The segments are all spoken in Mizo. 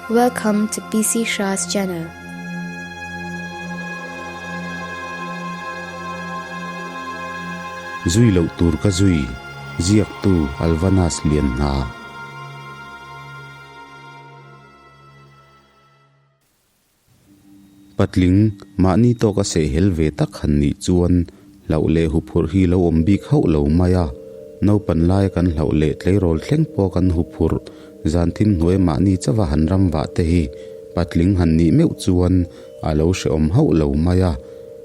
Welcome to PC Shah's channel. Zui loh tur ka zui, ziaktu Alvanas Lianhna. Patling, mahni tawka sehhel ve tak han nih chuan hlauh leh huphurh hi lo awm bik hauh lo mai a. Naupan laia kan hlauh leh tleirawl thleng pawh kan huphurh zan thim hnuai mahni chauha han ram vah te hi patling han nih meuh chuan a lo hrehawm hauh lo mai a.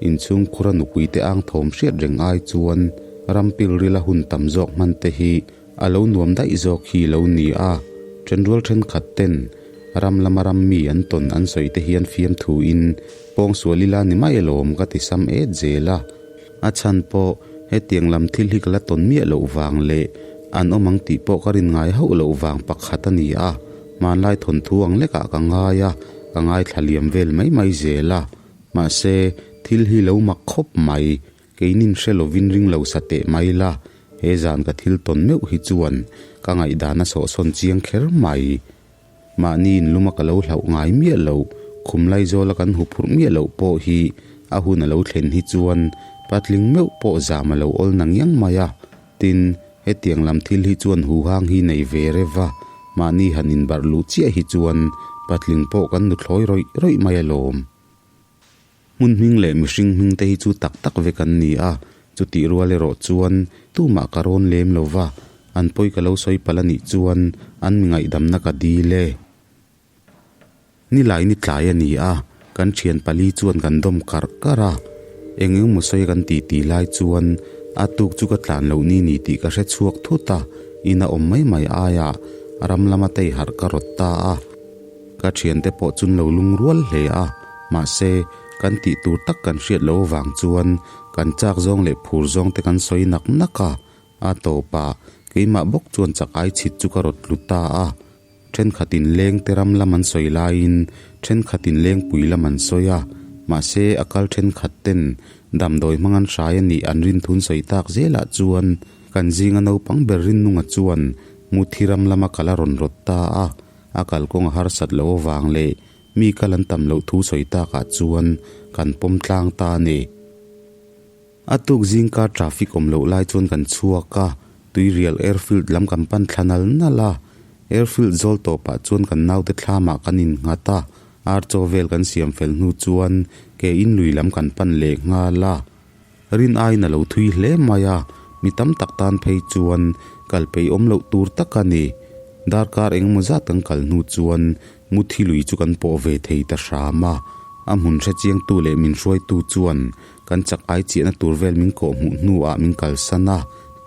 Inchhungkhura nupui te ang thawm hriat reng ai chuan ram pilrila hun tam zawk hman te hi A lo nuam daih zawk hi lo ni a, ṭhenrual ṭhenkhat ten ram lama ram mi an tawn an sawi te hian fiamthu in pawngsual ila ni mai alawm ka ti sam et zel a. A chhan pawh hetiang lam thil hi ka la tawn miah loh vang leh an awm ang tih pawh ka rin ngai hauh loh vang pakhat a ni a, hmanlai thawnthu ang lekah ka ngai a, ka ngaithla liam vel mai mai zel a. Mahse, thil hi lo mak khawp mai. Keinin hre lovin ring lo sa teh mai la, he zan ka thil tawn meuh hi chuan ka ngaihdan a sawhsawn chiang kher mai. Mahni inluma ka lo hlauh ngai miah loh, khum laizawla kan huphurh miah loh pawh hi a hun a lo thlen hi chuan patling meuh pawh zam a lo awl na ngiang mai a. Tin, hetiang lam thil hi chuan huhang hi nei ve rev a, mahni han inbarh luh chiah hi chuan patling pawh kan nuthlawi rawih rawih mai alawm. Hmun hming leh mihring hming te hi chu tak tak vek an ni a, chutih rual erawh chuan tumah ka rawn lem lo va, an pawi ka lo sawi palh a nih chuan an mi ngaihdamna ka dil e. Nilai ni tlai a ni a, kan thian pali chuan kan dawm karh karh a, eng eng maw sawi kan ti ti lai chuan a tuk chu ka tlan loh ni ni tih ka hre chhuak thut a, ina awm mai mai aiah ram lama tei harh ka rawt ta a. Ka thiante pawh chun lo lungrual hle a, mahse, kan tih tur tak kan hriat loh avang chuan kan chak zawng leh phur zawng te kan sawi nak nak a, a tawpah keimah bawk chuan chak ai chhit chu ka rawt tlu ta a. Thenkhatin leng te ram lam an sawi laiin thenkhatin lengpui lam an sawi a, mahse, a kal thenkhat ten damdawi hmang an hrai a nih an rinthun sawi tak zelah chuan kan zinga naupang ber Rinnunga chuan Muthi ram lama kal a rawn rawt ta a. A kalkawng a harsat loh avang leh mi kal an tam loh thu sawi takah chuan kan pawm tlang ta a ni. A tuk zingkar traffic awm loh lai chuan kan chhuak a, Tuirial Airfield lam kan pan thla nal nal a. Airfield zawl tawpah chuan kan naute thlamah kan innghat a, ar chaw vel kan siam fel hnu chuan ke in lui lam kan pan leh nghal a. Rin aiin a lo thui hle mai a, mi tam tak tan phei chuan kal peih awm loh tur tak a ni. Darkar engemaw zat kan kal hnu chuan Muthi lui chu kan pawh ve thei ta hram a, a hmun hre chiangtu leh min hruaitu chuan kan chak ai chiahna tur vel min kawh hmuh hnuah min kalsan a,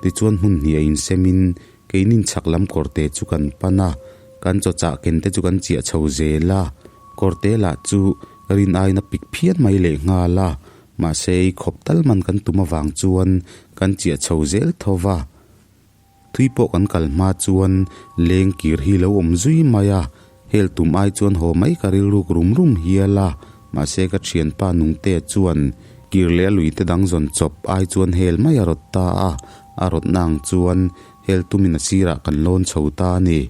tichuan hmun hnih a insemin keinin chhak lam kawrte chu kan pan a, kan chawchah kente chu kan chiah chho zel a, kawrte lah chu rin aiin a pik phian mai lehnghal a. Mahse, i khawp tal man kan tum avang chuan kan chiah chho zel tho va. Thui pawh kan kal hma chuan leng kir hi lo awm zui mai a, hel tum ai chuan haw mai ka rilruk rum rum hial a. Mahse, ka thianpa Nungtea chuan kir leh a luite dang zawn chawp ai chuan hel mai a rawt ta a, a rawtna ang chuan hel tumin a sirah kan lawn chho ta a ni.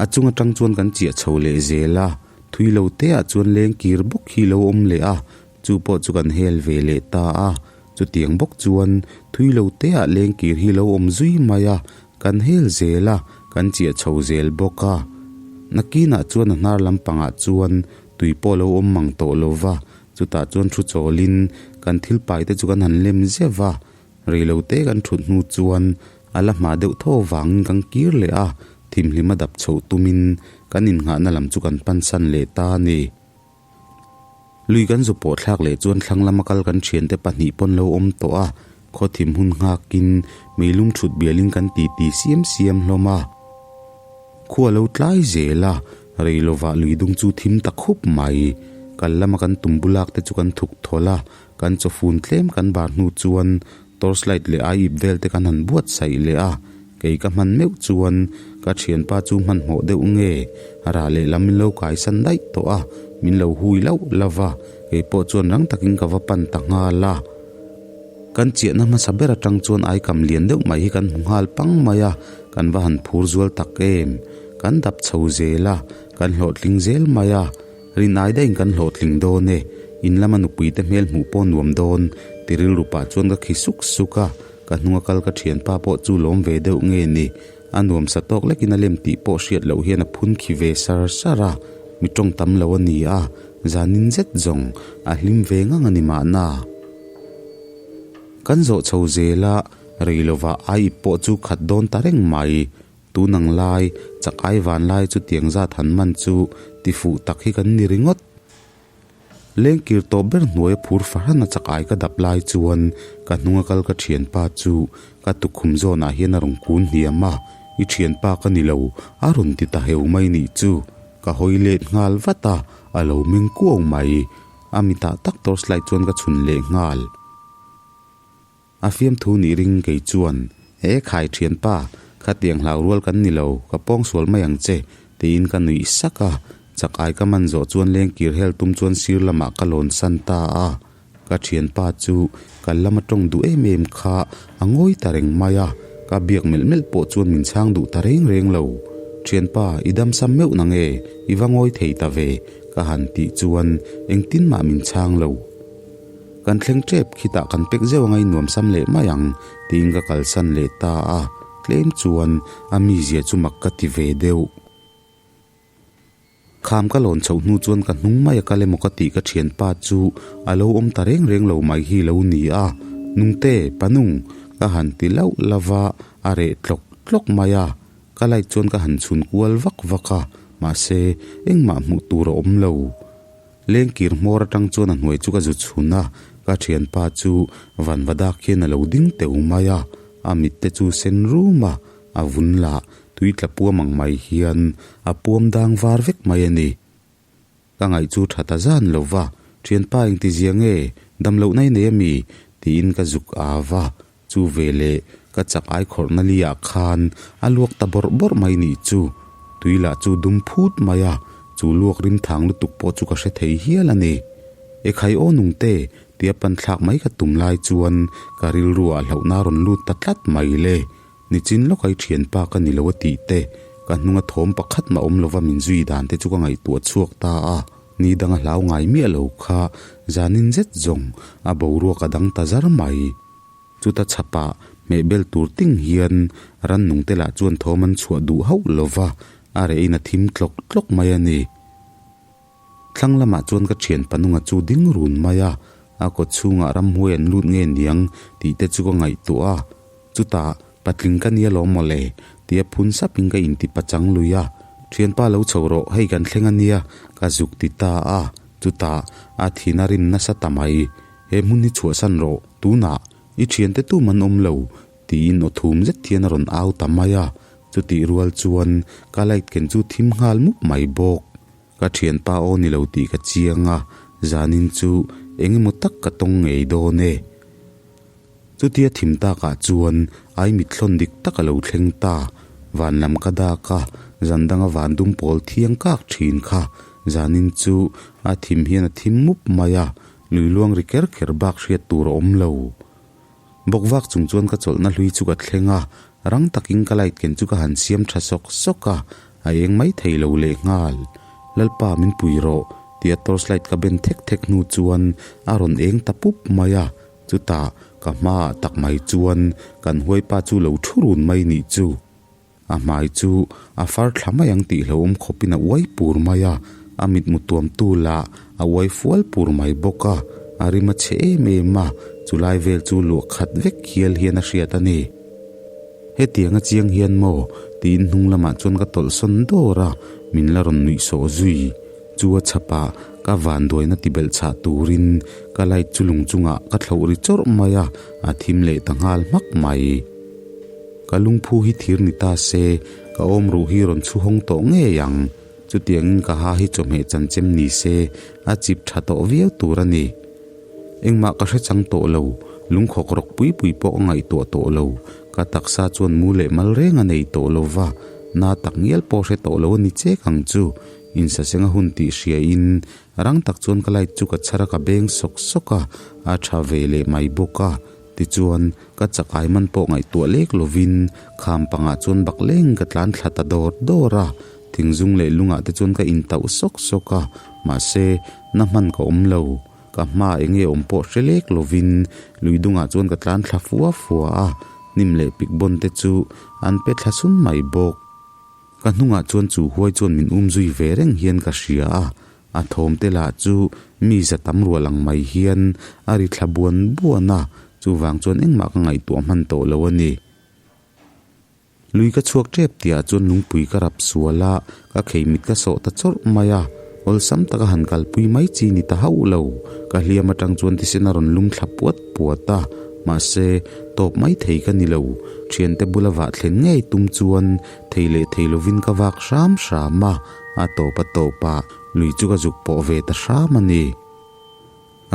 A chung atang chuan kan chiah chho leh zel a, thui lo te ah chuan leng kir bawk hi lo awm leh a, chu pawh chu kan hel ve leh ta a, chutiang bawk chuan thui lo te ah leng kir hi lo awm zui mai a, kan hel zel a, kan chiah chho zel bawk a. Nakinah chuan a hnar lampangah chuan tui pawh lo awm mang tawh lo va, chutah chuan thu chawlin kan thil pai te chu kan han lem zeuh va, Rei lo te kan thut hnu chuan a la hma deuh thaw vangin kan kir leh a, thimhlim a dap chhoh tumin kan innghahna lam chu kan pansan leh ta a ni. Lui kan zu pawh thlak leh chuan thlang lama kal kan thiante pahnih pawn lo awm tawh a, khaw thim hun nghakin meilum thut bialin kan titi siam siam hlawm a. Khua lo tlai zel a, rei lovah lui dung chu thim ta khup mai. Kal lama kan tum bulak te chu kan thuk thawl a, Kan chawfun tlem kan bar hnu chuan torch light leh ai ip vel te kan han buatsaih leh a, kei ka hman meuh chuan ka thianpa chu hmanhmawh deuh nge rah leh lam min lo kaisan daih tawh a, min lo hui lauh lauh va, kei pawh chuan rang takin ka va pan ta nghal a. Kan chiahna hmasa ber atang chuan aikam lian deuh mai hi kan hmu nghal pang mai a, kan va han phur zual tak em. Kan dap chho zel a, kan hlawhtling zel mai a. Rinai daihin kan hlawhtling dawn e, in lama nupuite hmel hmuh pawh nuam dawn, ti rilru pah chuan ka khi suk suk a. Ka hnunga kal ka thianpa pawh chu lawm ve deuh nge ni, a nuamsa tawk lekin a lem tih pawh hriat loh hian a phun khi ve sar sar a, mi tawng tam lo a ni a, zanin zet zawng a hlim ve ngang a ni mahna. Kan zawh chho zel a, rei lovah ai ip pawh chu khat dawn ta reng mai. Tun ang lai, chak ai van lai chu tiang zat han man chu ti fuh tak hi kan ni ringawt. Lengkir tawp ber hnuaia phur fahran a chak ai ka dap lai chuan ka hnunga kal ka thianpa chu ka tukkhum zawnah hian a rawn kun hniam a, I thianpa ka ni lo, a rawn ti ta heu mai nih chu. Ka hawi let nghal vat a, a lo meng kuau mai. A mitah tak torchlight chuan ka chhun leh nghal. A fiamthu nih ring kei chuan, E khai thianpa, khatiang hlau rual kan ni lo, ka pawng sual mai ang che, tiin ka nuih sak a. Chak ai ka man zawh chuan lengkir hel tum chuan sir lamah ka lawn san ta a. Ka thianpa chu kal lama tawng duh em em kha a ngawi ta reng mai a, ka biak melh melh pawh chuan min chhang duh ta reng reng lo. Thianpa, i damsam meuh na nge, i va ngawi thei ta ve, ka han tih chuan engtin mah min chhang lo. Kan thleng tep khitah kan pek zeuh anga i nuam sam leh mai ang tiin ka kalsan leh ta a, tlem chuan a mizia chu mak ka ti ve deuh. Kham ka lawn chhoh hnu chuan ka hnung mai a kal emaw ka tih ka thianpa chu a lo awm ta reng reng lo mai hi lo ni a, Nungte, Panung, ka han ti lauh lauh va, a reh tlawk tlawk mai a, ka light chuan ka han chhun kual vak vak a, mahse engmah hmuh tur a awm lo. Lengkir hmawr atang chuan a hnuai chu ka zu chhun a, ka thianpa chu vanvadak hian a lo ding teu mai a, a mit te chu sen rum a, a vun lah tui tla puam ang mai hian a puam dang var vek mai a ni. Ka ngaih chu tha ta zan lo va, Thianpa engtizia nge, dam loh nai nei a mi? tiin ka zuk au va, chu veleh ka chak ai khawrhna li ah khan a luak ta bawrh bawrh mai nih chu. Tui lah chu dum phut mai a, chu luak rim thang lutuk pawh chu ka hre thei hial a ni. Ekhai aw nungte tia pan thlak mai ka tum lai chuan ka rilru ah hlauhna a rawn lut ta tlat mai le. Nichin lawk ai thianpa ka ni lo a tih te, ka hnunga thawm pakhat mah awm lova min zui dan te chu ka ngaihtuah chhuak ta a. Ni danga hlau ngai miah lo kha zanin zet zawng a boruak a dang ta zar mai. Chuta chhapah hmehbel tur ting hian rannung te lah chuan thawm an chhuah duh hauh lova, a reh in a thim tlawk tlawk mai a ni. Thlang lamah chuan ka thian panunga chu ding run mai a, a kaw chhungah ramhuai an lut nge niang tih te chu ka ngaihtuah a. Chutah, patling ka nia lawm mawle, tia phun sapin ka inti pachang lui a. Thianpa lo chho rawh, hei kan thleng a nia, ka zuk ti ta a. Chutah, a thin a rim nasa ta mai. He hmun hi chhuahsan rawh, tunah, i thiante tum an awm lo, tiin aw thum zet hian a rawn au ta mai a. Chutih rual chuan ka light ken chu thim nghal mup mai bawk. Ka thianpa aw ni lo tih ka chiang a, zanin chu eng emaw tak ka tawng ngei dawn e. Chutia thim takah chuan ai mithlawn dik tak a lo thleng ta. Van lam ka dak a, zan danga van dum pawl thiang kak thin kha. Zanin chu a thim hian a thim mup mai a, lui luang ri ker ker bak hriat tur a awm lo. Bawk vak chung chuan ka chawlhna hlui chu ka thleng a, rang takin ka light ken chu ka han siam tha sawk sawk a, a eng mai thei lo lehnghal. Lalpa min pui rawh, tia torch light ka ben thek thek hnu chuan a rawn eng ta pup mai a, chutah ka hmaah tak mai chuan kan huaipa chu lo thu run mai nih chu. A hmai chu a far thla mai ang tih hlauhawm khawpin a uai pur mai a, a mitmu tuamtu lah a uai fual pur mai bawk a, a rim a chhe em em a, chulai vel chu luah khat vek hial hian a hriat a ni. Hetiang a chiang hian maw? tiin hnung lamah chuan ka tawlh sawn dawr a, min la rawn nuih sawh zui. Chu a chhapah ka vanduaina ti belh chhah turin ka light chu lung chungah ka thloh ri chawrh mai a, a thim leh ta nghal hmak mai. Ka lungphu hi thir ni ta se, ka awm ruh hi rawn chhu hawng tawh ngei ang. Chutiangin ka ha hi chawhmeh chanchem ni se, a chip tha tawh viau tur a ni. Engmah ka hre chang tawh lo, lungkhawk rawk pui pui pawh ka ngaihtuah tawh lo. Ka taksa chuan mu leh mal reng a nei tawh lo va, na tak ngial pawh hre tawh lo a ni chek ang chu. Insasenga hun tih hriain rang tak chuan ka light chu ka chhar a ka beng sawk sawk a, a tha ve leh mai bawk a. Tichuan, ka chakai man pawh ngaihtuah lek lovin kham pangah chuan bak leng ka tlan thla ta dawr dawr a. Thingzung leh lungah te chuan ka intauh sawk sawk a, mahse, na hman ka awm lo. Ka hma eng nge awm pawh hre lek lovin lui dungah chuan ka tlan thla fua fua a, hnim leh pik bawn te chu an pe thla sun mai bawk. Ka hnungah chuan chu huai chuan min um zui ve reng hian ka hria a, a thawm te lah chu mi za tam rual ang mai hian a ri thla buan buan a, chuvang chuan engmah ka ngaihtuah hman tawh lo a ni. Lui ka chhuak tep tihah chuan lungpui ka rap sual a, ka kheimit ka sawh ta chawrh mai a, awlsam taka han kalpui mai chi ni ta hauh lo. Ka hliam atang chuan thisen a rawn lum thla puat puat a, mahse, tawp mai thei ka ni lo. Thiante bula vah thlen ngei tum chuan thei leh thei lovin ka vak hram hram a, a tawp a tawpah lui chu ka zuk pawh ve ta hram a ni.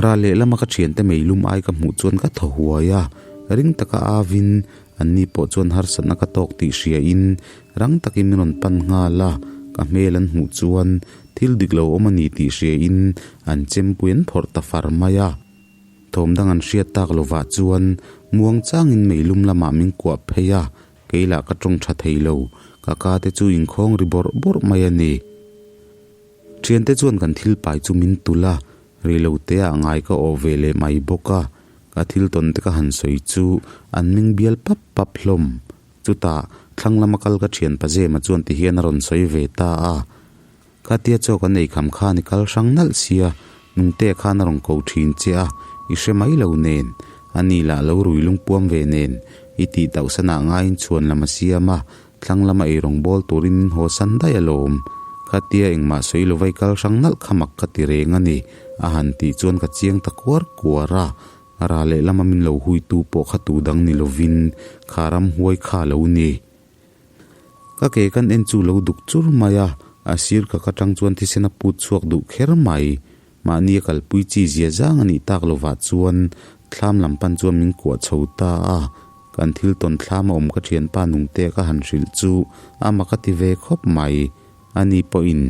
Ral lehlama ka thiante meilum ai ka hmuh chuan ka thaw huai a, ring taka avin anni pawh chuan harsatna ka tawk tih hriain rang takin min rawn pan nghal a, ka hmel an hmuh chuan thil dik lo awm a ni tih hriain an chempui an phawrh ta far mai a. Thawm dang an hriat tak lovah chuan muang changin meilum lamah min kuah phei a, kei lah ka tawng tha thei lo, ka ka te chu inkhawng ri bawrh bawrh mai a ni. Thiante chuan kan thil pai chu min tulh a, reilote ah ngai ka awh ve leh mai bawk a, ka thil tawn te ka han sawi chu an meng bial pap pap hlawm. Chutah, thlang lama kal ka thian pa Zema chuan ti hian a rawn sawi ve ta a, Khatia chaw kan ei kham khan i kal hrang nalh sia, nungte khan a rawn ko thin che a, i hre mai lo nen, ani lah lo rui lungpuam ve nen, i tih tauhsanah ngaiin chhuan lam a siam a, Thlang lama ei rawng bawl turin min haw san daih alawm. Khatia engmah sawi lo vai kal hrang nalh kha mak ka ti reng a ni, a han tih chuan ka chiang ta kuar kuar a. Ra lehlama min lo huitu pawh kha tu dang ni lovin kha ramhuai kha lo ni. Ka ke kan en chu lo duk chur mai a, a sir ka ka tang chuan thisen a put chhuak duh kher mai. Mahni a kalpui chi zia zang a nih tak lovah chuan thlam lam pan chuan min kuah chho ta a, kan thil tawn thlam a awm ka thianpa nungte ka han hrilh chu a mak a ti ve khawp mai. Ani pawhin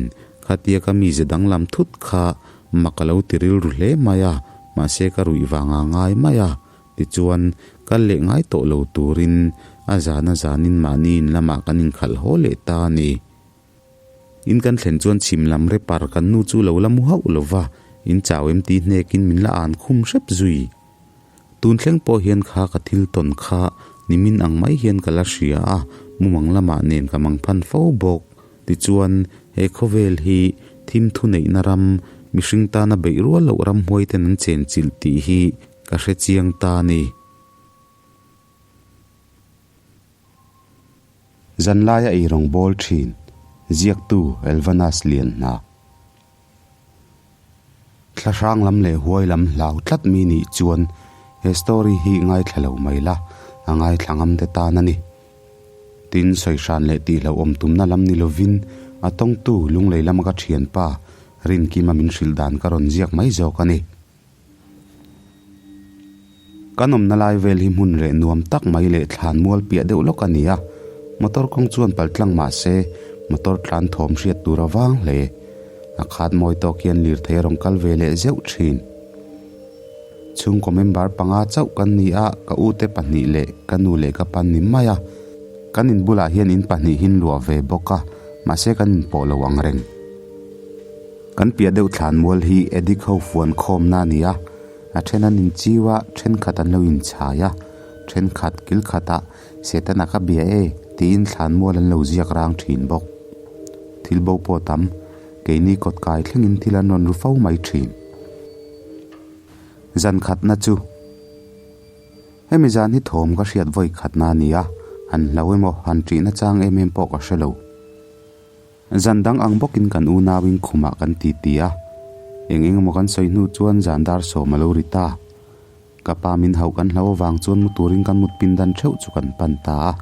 khatia ka mize danglam thut kha mak a lo ti rilru hle mai a, mahse ka ruih vang a ngai mai a, tichuan kal leh ngai tawh lo turin a zan a zanin mahni in lamah kan inkhalh haw leh ta a ni. In kan thlen chuan chhim lam repar kan nu chu lo la mu hauh lo va, in chau em tih hnekin min la an khum hrep zui. Tun thleng pawh hian kha ka thil tawn kha nimin ang mai hian ka la hria a, mumang lamah nen ka mang phan fo bawk. Tichuan, he khawvel hi thim thu neihna ram, mihring tana beih rual loh ramhuai ten an chenchilh tih hi ka hre chiang ta a ni. Zanlaia ei rawng bawl thin, ziaktu Elvanas Lianhna. Thla hrang lam leh huai lam hlau tlat mi nih chuan he story hi ngaithla lo mai la, a ngaithla ngam te tan a ni. Tin, sawi hran leh tih hlauhawm tumna lam ni lovin a tawngtu lunglei lama ka thianpa Rinkima min hrilh dan ka rawn ziak mai zawk a ni. Kan awmna lai vel hi hmun reh nuam tak mai leh thlan mual piah deuh lawk a ni a, motor kawng chuan pal tlang mah se motor tlan thawm hriat tur a vang hle. A khat mawi tawk hian lirthei a rawn kal ve leh zeuh thin. Chhungkaw member panga chauh kan ni a, ka ute pahnih leh ka nu leh ka pa ni mai a. Kan in bulah hian in pahnih hin luah ve bawk a, mahse kan inpawh lo ang reng. Kan piah deuh thlanmual hi Edik ho fuan khawmna a ni a, a then an inchiu a, thenkhat an lo inchhai a, thenkhat kil khatah Setana ka bia e tiin thlanmual an lo ziak rang thin bawk. Thil bo pawh tam, keini kawt kai thlengin thil an rawn ru fo mai thin. Zan khatna chu Hemi zan hi thawm ka hriat vawi khatna a ni a, han hlau emaw han ṭihna chang em em pawh ka hre lo. Zan dang ang bawkin kan unauin khumah kan titi a, eng eng emaw kan sawi hnu chuan zan dar sawm a lo ri ta. Ka pa min hauh kan hlau avang chuan mu turin kan mut pindan theuh chu kan pan ta a.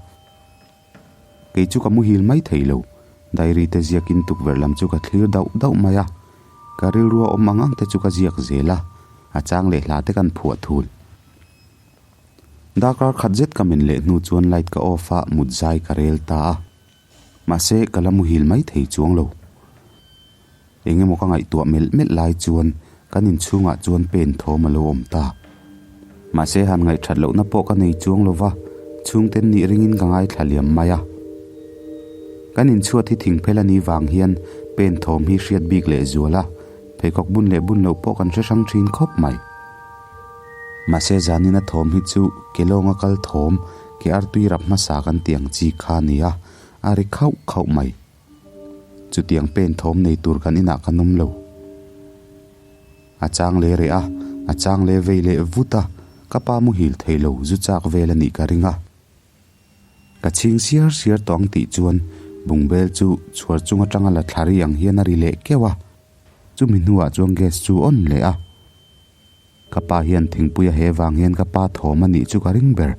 Kei chu ka muhil mai thei lo, diary te ziakin tukverh lam chu ka thlir dauh dauh mai a. Ka rilrua awm ang ang te chu ka ziak zel a, a chang leh hla te kan phuah thul. Darkar khat zet ka men leh hnu chuan light ka off a, mut zai ka rel ta a. Mahse, ka la muhil mai thei chuang lo. Eng emaw ka ngaihtuah melh melh lai chuan kan inchhungah chuan pen thawm a lo awm ta. Mahse, han ngaihthat lohna pawh ka nei chuang lo va, chhungten nih ringin ka ngaithla liam mai a. Kan inchhuat hi thingphel a nih vang hian pen thawm hi hriat bik leh zual a, pheikhawk bun leh bun loh pawh kan hre hrang thin khawp mai. Mahse zanina thawm hi chu ke lawnga kal thawm, ke artui rap hmasa kan tih ang chi kha a ni a, a ri khauh khauh mai. Chutiang pen thawm nei tur kan inah kan awm lo. A chang leh reh a, a chang leh vei leh vut a, ka pa muhil thei lo zu chak vel a nih ka ring a. Ka chhing siar siar tawh ang tih chuan bungbel chu chhuar chung atanga la thla ri ang hian a ri leh keuh a, chumi hnuah chuan gas chu on leh a. Ka pa hian thingpui a he vang hian ka pa thawm a nih chu ka ring ber,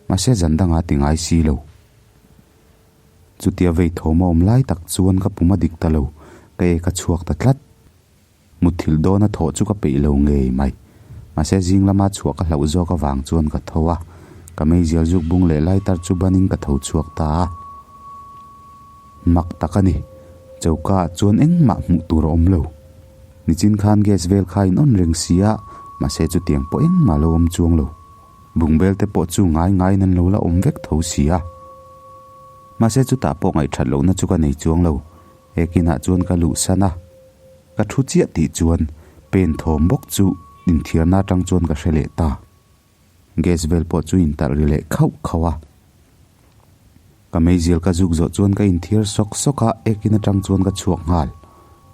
mahse zan dangah ti ngai si lo. Chutia vei thawm a awm lai tak chuan ka pum a dik ta lo, ka ek a chhuak ta tlat. Mutthilh dawna thawh chu ka peih lo ngei mai. Mahse zing lama chhuah ka hlauh zawk avang chuan ka tho a, ka meizial zuk bung leh lighter chu banin ka tho chhuak ta a. Mak tak a ni, choka ah chuan engmah hmuh tur a awm lo. Nichin khan gas vel kha in on reng si a, mahse chutiang pawh engmah lo awm chuang lo. Bungbel te pawh chu ngai ngaiin an lo la awm vek tho si a. Mahse chutah pawh ngaihthat lohna chu ka nei chuang lo, Ekinah chuan ka luh san a, ka thu chiah tih chuan pen thawm bawk chu inthiarna atang chuan ka hre leh ta. Gas vel pawh chu intalh ri leh khauh khauh a. Ka meizial ka zuk zawh chuan ka inthiar sawk sawk a, ekin atang chuan ka chhuak nghal.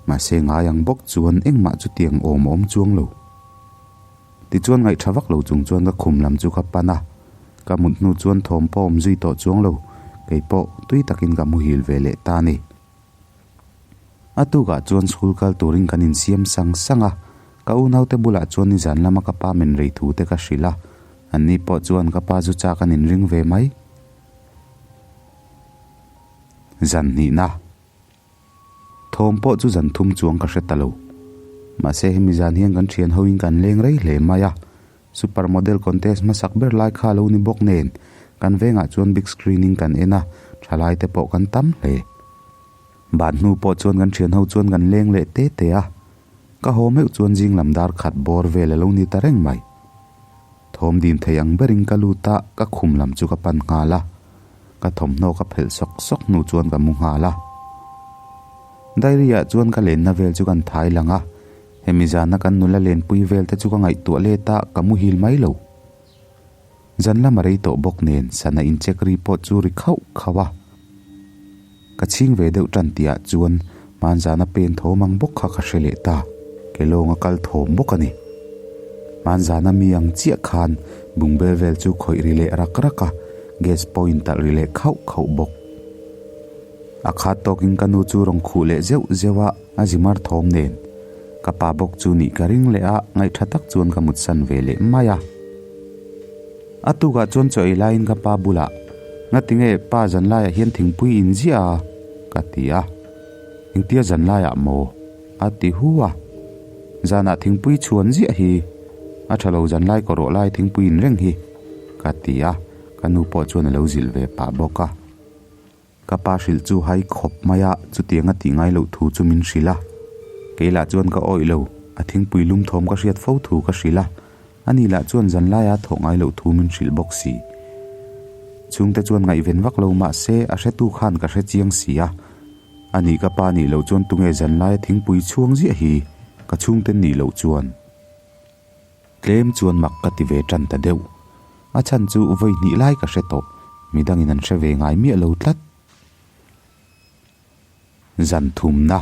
Mahse ngai ang bawk chuan engmah chutiang awm a awm chuang lo. Tichuan ngaihṭha vak lo chung chuan ka khum lam chu ka pan a, ka mut hnu chuan thawm pawh awm zui tawh chuang lo, kei pawh tui takin ka muhil ve leh ta a ni. A tukah chuan school kal turin kan insiam sang sang a, ka unaute bulah chuan nizan lama ka pa min rei thu te ka hrilh a, anni pawh chuan ka pa zu chak an inring ve mai. Zan hnihna. Thawm pawh chu zan thum chuang ka hre ta lo. Mahse hemi zan hian kan thian hoin kan leng rei hle mai a, Super Model Contest hmasak ber lai kha lo ni bawk nen kan vengah chuan big screen in kan en a, thalai te pawh kan tam hle. Ban hnu pawh chuan kan thian ho chuan kan leng leh te te a, ka haw meuh chuan zing lam dar khat bawr vel a lo ni ta reng mai. Thawm dim thei ang berin ka lut a, ka khum lam chu ka pan nghal a. Ka thawmhnaw ka phelh sawk sawk hnu chuan ka mu nghal a. Diary ah chuan ka lenna vel chu kan thai lang a, hemi zana kan nula lenpui vel te chu ka ngaihtuah let a, ka muhil mai lo. Zan lama rei tawh bawk nen sana incheck ri pawh chu ri khauh khauh a. Ka chhing ve deuh tan tih ah chuan hmanzana pen thawm ang bawk kha ka hre leh ta, ke lawnga kal thawm bawk a ni. Hmanzana mi ang chiah khan bungbel vel chu khawih ri leh rak rak a, gas pawh in talh ri leh khauh khauh bawk. A khat tawkin ka nu chu rawn khuh leh zeuh zeuh a, a zi mar thawm nen. Ka pa bawk chu nih ka ring leh a, ngaihtha tak chuan ka mutsan ve leh mai a. A tukah chuan chaw ei laiin ka pa bulah, Ngatinge pa zanlaiah hian thingpui in ziah a? ka ti a. Engtia zanlaiah maw? a ti hu a. Zanah thingpui chhuan ziah hi a tha lo zanlai kaw rawh lai thingpui in reng hi, ka ti a, ka nu pawh chuan a lo zilh ve pah bawk a. Ka pa hrilh chu hai khawp mai a, chutiang a tih ngai loh thu chu min hrilh a. Kei lah chuan ka awih lo, a thingpui lum thawm ka hriat fo thu ka hrilh a, ani lah chuan zanlaia thawh ngai loh thu min hrilh bawk si. Chhungte chuan ngaihven vak lo mah se a hretu khan ka hre chiang si a, ani ka pa nih loh chuan tunge zanlaia thingpui chhuang ziah hi ka chhungte nih loh chuan. Tlem chuan mak ka ti ve tan ta deuh. A chhan chu vawi hnih lai ka hre tawh, midangin an hre ve ngai miah lo tlat. Zan thumna.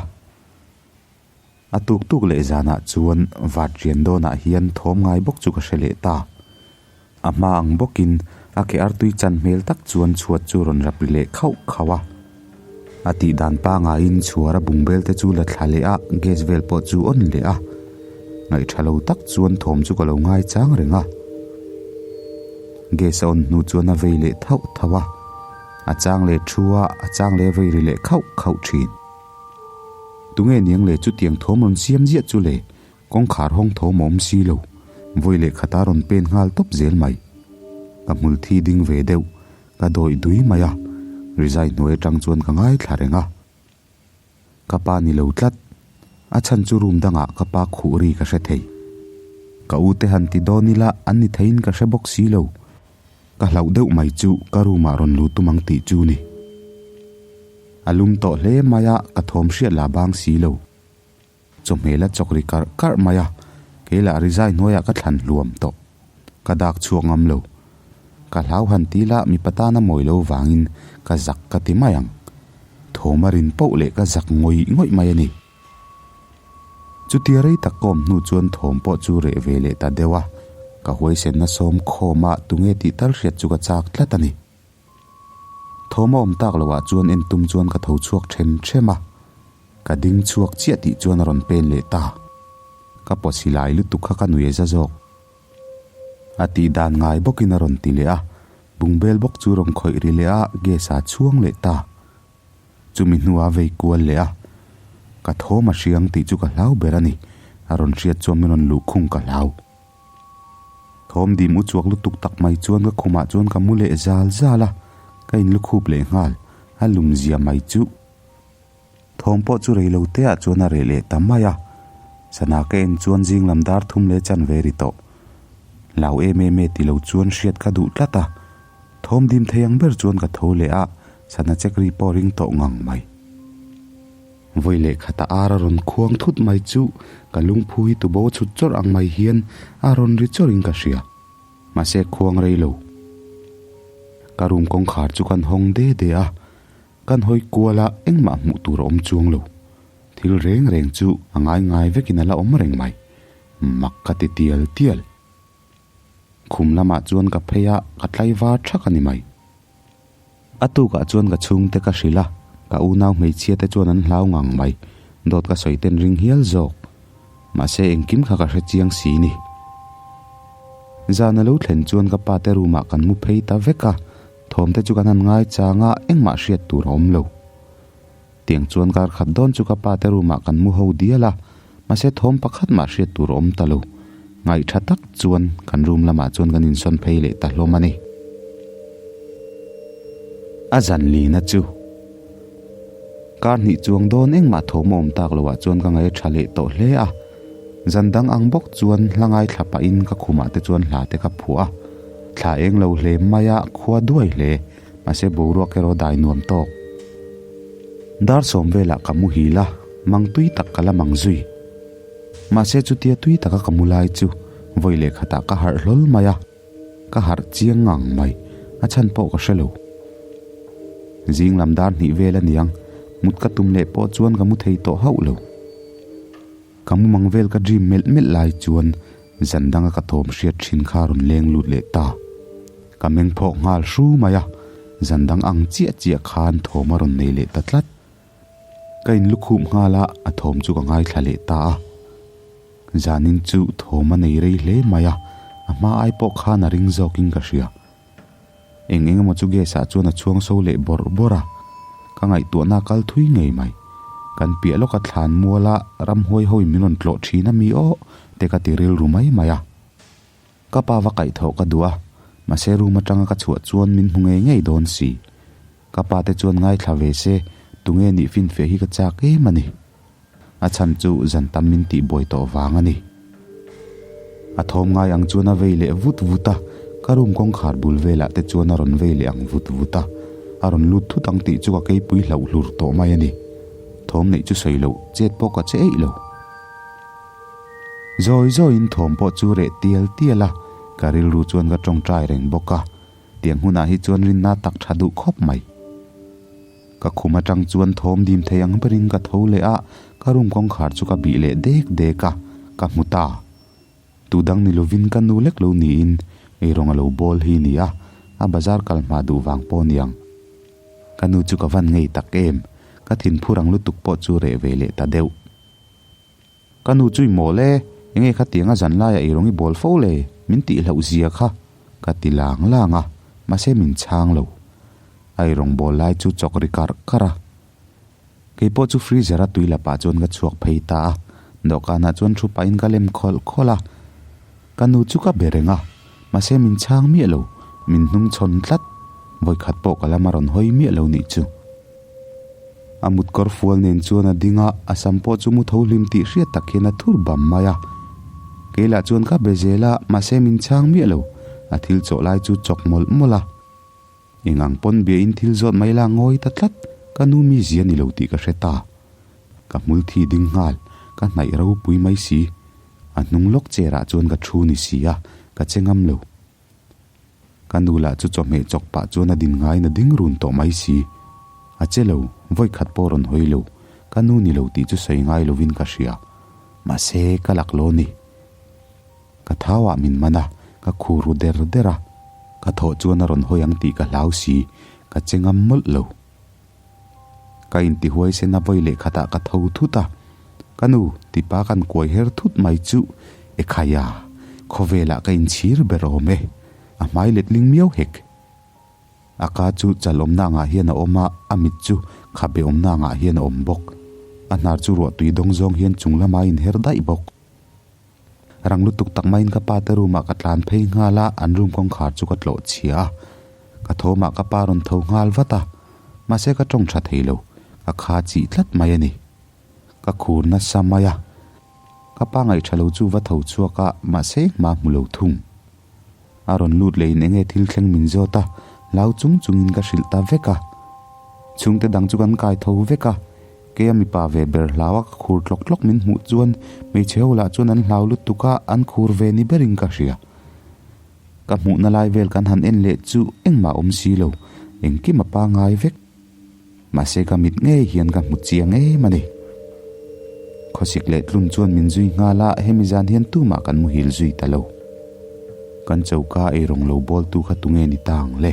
A tuk tuk leh zanah chuan vat rian dawnah hian thawm ngai bawk chu ka hre leh ta. A hma ang bawkin a ke artui chan hmel tak chuan chhuat chu rawn rap ri leh khauh khauh a. A tih dan pangaiin chhuara bungbel te chu la thla leh a, gas vel pawh chu on leh a. Ngaihṭha lo tak chuan thawm chu ka lo ngai chang reng a. Gas a on hnu chuan a vei leh thauh thauh a, a chang leh thu a, a chang leh a vei ri leh khauh khauh ṭhin. Tunge niang le chutiang thawm rawn siam ziah chu le? Kawngkhar hawng thawm a awm si lo, vawi leh khata rawn pen nghal tawp zel mai. Ka hmul thi ding ve deuh, ka dawih dui mai a, rizai hnuai atang chuan ka ngaithla reng a. Ka pa ni lo tlat, a chhan chu room dangah ka pa khuh ri ka hre thei. Ka u te han ti dawn ila an ni theiin ka hre bawk si lo. Ka hlauh deuh mai chu ka room ah rawn lut tum ang tih chu ni. A lum tawh hle mai a, ka thawm hriat lah bang si lo. Chawhmeh la chawk ri karh karh mai a, kei lah rizai hnuaiah ka thlan hluam tawh. Ka dak chhuak ngam lo. Ka hlau han ti la mipa tana mawi lo vangin ka zak ka ti mai ang. Thawm a rin poh leh ka zak ngawih ngawih mai a ni. Chutia rei tak ka awm hnu chuan thawm pawh chu reh ve leh ta deuh a, ka huaisenna sawm khawm a tunge tih tal hriat chu ka chak tlat a ni. Thawm a awm tak loh ah chuan en tum chuan ka tho chhuak them them a, ka ding chhuak chiah tih chuan a rawn pen leh ta. Ka pawchhi lai lutuk kha ka nui a za zawk. A tih dan ngai bawkin a rawn ti leh a, bungbel bawk chu rawn khawih ri leh a, gas a chhuang leh ta. Chumi hnua vei kual leh a, ka thawm a hriang tih chu ka hlau ber a ni, a rawn hriat chuan min rawn luh khung ka hlau. Thawm dim u chuak lutuk tak mai chuan ka khumah chuan ka mu leh zal zal a, ka inlukhup leh nghal, a lum zia mai chu. Thawm pawh chu rei lo te ah chuan a reh leh ta mai a, sana ka en chuan zing lam dar thum leh chanve ri tawh. Hlau em em e ti lo chuan hriat ka duh tlat a, thawm dim thei ang ber chuan ka tho leh a, sana chek ri pawh ring tawh ngang mai. Vawi leh khata ar a rawn khuang thut mai chu ka lungphu hi tubo chhut chawrh ang mai hian a rawn ri chawrhin ka hria. Mahse khuang rei lo. Ka room kawngkhar chu kan hawng de de a, kan hawi kual a engmah hmuh tur a awm chuang lo. Thil reng reng chu a ngai ngai vekin a la awm reng mai. Mak ka ti tial tial. Khum lamah chuan ka phei a, ka tlaivar thak a ni mai. A tukah chuan ka chhungte ka hrilh a, ka unau hmeichhia te chuan an hlau ngang mai, dawt ka sawi ten ring hial zawk. Mahse engkim kha ka hre chiang si ni. Zan a lo thlen chuan ka pa te room ah kan mu phei ta vek a, thawm te chu kan han ngai chang a, engmah hriat tur a awm lo. Tiang chuan kar khat dawn chu ka pa te room ah kan mu ho dial a, mahse thawm pakhat mah hriat tur a awm ta lo. Ngaih tha tak chuan kan room lamah chuan kan insawn phei leh ta hlawm a ni. A zan lina chu kar hnih chuang dawn engmah thawm a awm tak loh ah chuan ka ngaih tha leh tawh hle a. Zan dang ang bawk chuan hla ngaithla pahin ka khumah te chuan hla te ka phuah a. Thla eng lo hle mai a, khua duai hle. Mahse boruak erawh dai nuam tawk. Dar sawm velah ka muhil a, mang tui tak ka la mang zui. Mahse chutia tui taka ka mu lai chu vawi leh khatah ka harh hlawl mai a, ka harh chiang ngang mai, a chhan pawh ka hre lo. Zing lam dar hnih vel a niang, mut ka tum leh pawh chuan ka mu thei tawh hauh lo. Ka mu mang vel ka dream melh melh lai chuan zan danga ka thawm hriat thin kha rawn leng lut leh ta. Ka meng phawk nghal hru mai a, zan dang ang chiah chiah khan thawm a rawn nei leh ta tlat. Ka inlukhup nghal a, a thawm chu ka ngaithla leh ta a. Zanin chu thawm a nei rei hle mai a, a hma ai pawh khan a ring zawkin ka hria. Eng eng emaw chu gas ah chuan a chhuang so leh bawrh bawrh a, ka ngaihtuahna a kal thui ngei mai. Kan piah lawka thlan muala ramhuai hoin min rawn tlawh thin a mi aw te ka ti rilru mai mai a. Ka pa va kaihthawh ka duh a, mahse room atanga ka chhuah chuan min hmu ngei ngei dawn si. Ka pa te chuan ngaithla ve se, tunge nih finfiah hi ka chak em a ni. A chhan chu zan tam min tih buai tawh vang a ni. A thawm ngai ang chuan a vei leh vut vut a, ka room kawngkhar bul velah te chuan a rawn vei leh ang vut vut a, a rawn lut thut ang tih chu ka keipui hlauh hlur tawh mai a ni. Thawm neih chu sawi loh, chet pawh ka che eih lo. Zawi zawiin thawm pawh chu reh tial tial a, ka rilru chuan ka tawngtai reng bawk a, tiang hunah hi chuan rinna tak tha duh khawp mai. Ka khum atang chuan thawm dim thei ang berin ka tho leh a, ka room kawngkhar chu ka bih leh dek dek a, ka hmu ta. Tu dang ni lovin ka nu lek lo niin eirawng a lo bawl hi ni a, a bazar kal hma duh vang pawh niang. Ka nu chu ka van ngei tak em, ka thinphur ang lutuk pawh chu reh ve leh ta deuh. Ka nu chu i mawl e, enge khatianga zan laiah i rawng i bawl fo le, min tih hlauh zia kha, ka ti lang lang a, mahse min chhang lo. A i rawng bawl lai chu chawk ri karh karh a. Keipawh chu freezer a tui lapah chuan ka chhuak phei ta a, dawhkanah chuan thu pahin ka lem khawlh khawlh a. Ka nu chu ka be reng a, mahse min chhang miah lo, min hnung chhawn tlat, vawikhat pawh ka lam a rawn hawi miah lo nih chu. A mutkawr fual nen chuan a ding a, a sam pawh chu mu tho hlim tih hriat tak hian a thur bam mai a. Kei lah chuan ka be zel a, mahse min chhang miah lo, a thil chawh lai chu chawk mawlh mawlh a. Eng ang pawn bia in thil zawt mai la ngawi ta tlat, Ka nu mizia ni lo tih ka hre ta. Ka hmul thi ding nghal, ka hnaih ropui mai si. A hnung lawk chair ah chuan ka thu ni si a, ka che ngam lo. Ka nu lah chu chawhmeh chawk pah chuan a din ngaiin a ding run tawh mai si. A che lo, vawi khat pawh rawn hawi lo. Ka nu ni lo tih chu sawi ngai lovin ka hria. Mahse, ka lak lo ni. Ka thau ah min man a, ka khur ru der der a. Ka thawh chuan a rawn hawi ang tih ka hlau si, ka che ngam mawlh lo. Ka intihuai sen a vawi leh khatah ka tho thut a, Ka nu, tipa kan kuai her thut mai chu Ekhaya, khawvelah ka inchhir ber awm e, a hmai letling miau hek. A ka chu chal awmna angah hian a awm a, a mit chu khabe awmna angah hian a awm bawk. A hnar chu ruahtui dawng zawng hian chung lama a inher daih bawk. Rang lutuk tak maiin ka pa te room ah ka tlan phei nghal a, an room kawngkhar chu ka tlawh chhia a. Ka thawmah ka pa rawn tho nghal vat a, mahse ka tawng tha thei lo, ka kha chih tlat mai a ni. Ka khur nasa mai a, ka pa ngaih tha lo chu va tho chhuak a, mahse hma hmu lo thung. A rawn lut leh in enge thil thleng min zawt a, hlau chung chungin ka hrilh ta vek a. Chhungte dang chu kan kai tho vek a, keia mipa ve ber hlau a ka khur tlawk tlawk min hmuh chuan hmeichhe ho lah chuan an hlau lutuk a, an khur ve ni berin ka hria. Ka hmuhna lai vel kan han en leh chu engmah awm si lo, engkim a pangai vek. Mahse ka mit ngei hian ka hmu chiang em a ni. Khawsik leh tlun chuan min zui nghal a, hemi zan hian tumah kan muhil zui ta lo. Kan choka eirawng lo bawltu kha tunge ni ta ang le?